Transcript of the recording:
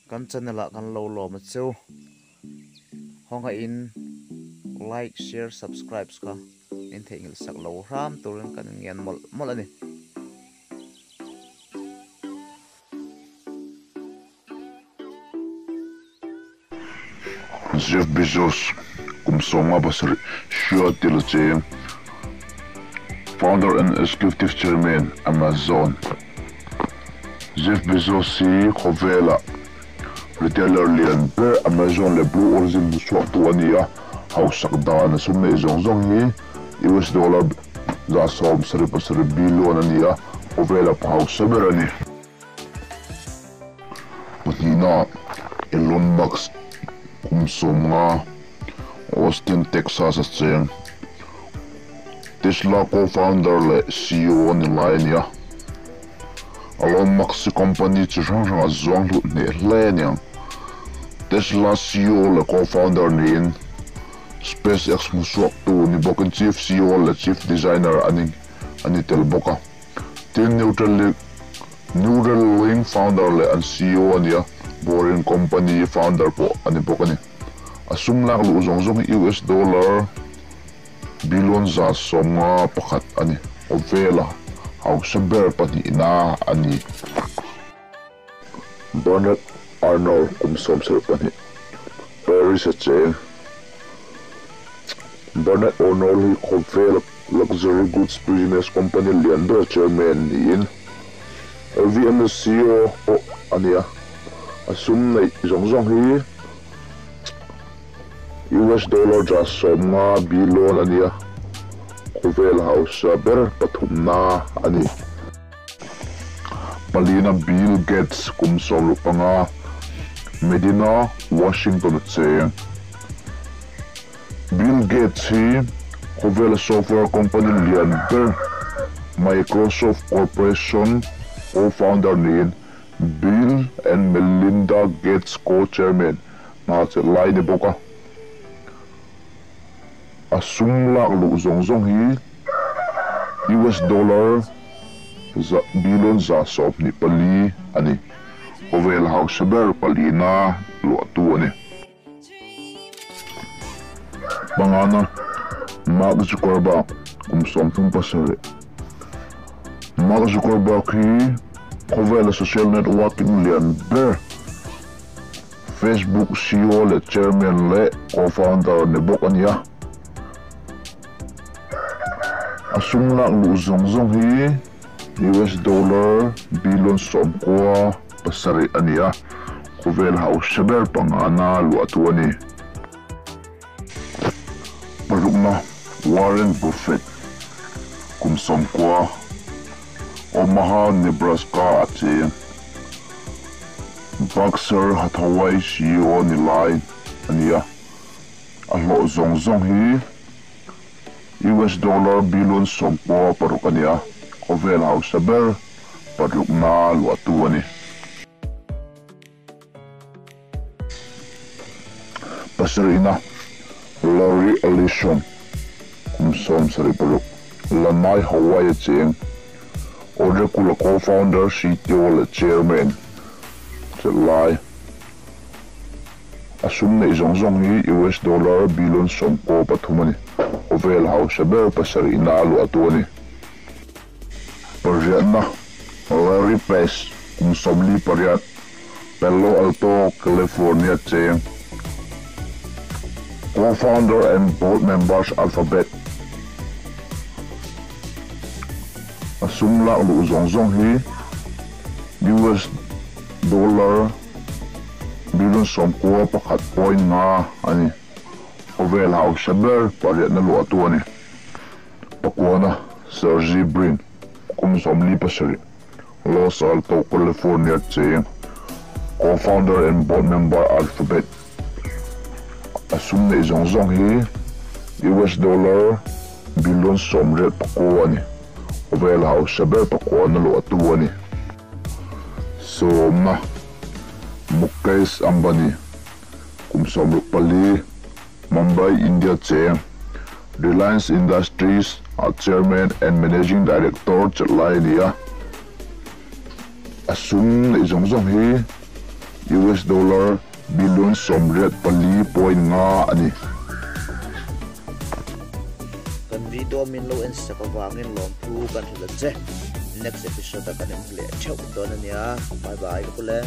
Kan channel ah kan lo lawm a cheu. Hawngaihin like, share, subscribes kha min theihnghilh sak lo hram turin kan ngian mawlh mawlh a ni. Jeff Bezos kum 57 hria tel a cheng, Founder and Executive Chairman, Amazon. Jeff Bezos hi khawvela retailer lian ber Amazon leh Blue Origin hmuchhuaktu a ni a, hausak dan a sum neih zawng zawng hi US dollar 77 billion a ni a, khawvela pa hausa ber a ni. Pahnihna, Elon Musk kum 50, Austin, Texas a cheng. Tesla co-founder leh CEO a ni lai a ni a. Elon Musk hi company chi hrang hrang a zuang hlut hneh hle a niang. Tesla CEO leh co-founder niin SpaceX hmuchhuaktu ni bawkin Chief CEO leh Chief Designer a ni a ni tel bawk a. Tin, Neutral Neuralink founder leh an CEO a ni a, Boring Company founder pawh a ni bawk a ni. A sum lak luh zawng zawng hi US dollar billion 151 a ni. Khawvela hausa ber pahnihna a ni. Bernard Arnault kum 72, Paris a cheng. Bernard Arnault hi khawvela luxury goods business company lian ber chairman niin LVMH CEO pawh a ni a. A sum neih zawng zawng hi US dollar 150 billion a ni a, khawvel hausa ber pathumna a ni. Palina Bill Gates kum 65, Medina, Washington a cheng. Bill Gates hi khawvela software company lian ber Microsoft Corporation co-founder niin Bill and Melinda Gates co-chairman hna chelh lai ni bawk a. A sum lak luh zawng zawng hi US dollar billion 124 a ni. Khawvel hausa ber palina luahtu a ni. Pangana Mark Zuckerberg kum 37. Mark Zuckerberg hi khawvela social networking lian ber Facebook CEO leh chairman leh co-founder ni bawk a ni a. A sum lak luh zawng zawng hi US dollar billion 97 a ni a, khawvel hausa ber pangana luahtu a ni. Parukna Warren Buffett kum 90, Omaha, Nebraska a cheng. Berkshire Hathaway CEO ni lai a ni a, a hlawh zawng zawng hi US dollar billion 96 a ni a, khawvel hausa ber parukna luahtu a ni. Pasarihna Larry Ellison kum 76, Lanai, Hawaii a cheng. Oracle co-founder, CTO leh chairman chelh lai. A sum neih zawng zawng hi US dollar billion 93 a ni. Khawvel hausa ber pasarihna luahtu a ni. Pariatna Larry Page kum 48, Palo Alto, California cheng. Co-founder and board members Alphabet. A sum lak luh zawng zawng hi US dollar billion 91.5 a ni. Khawvel hausa ber pariatna luahtu a ni. Pakuana Sergey Brin kum 47, Los Alto, California cheng. Co-founder and board member Alphabet. A sum neih zawng zawng hi US dollar billion 89 a ni. Khawvel hausa ber pakuana luahtu a ni. Sawmna Mukesh Ambani kum 64, Mumbai, India cheng. Reliance Industries a chairman and managing director chelh lai a ni a. A sum neih zawng zawng hi US dollar billion 84.5 a ni. Kan video min lo en sak avangin lawmthu kan hrilh a che. Next episode ah kan inhmu leh theuh dawn a nia. Bye bye ka pu le.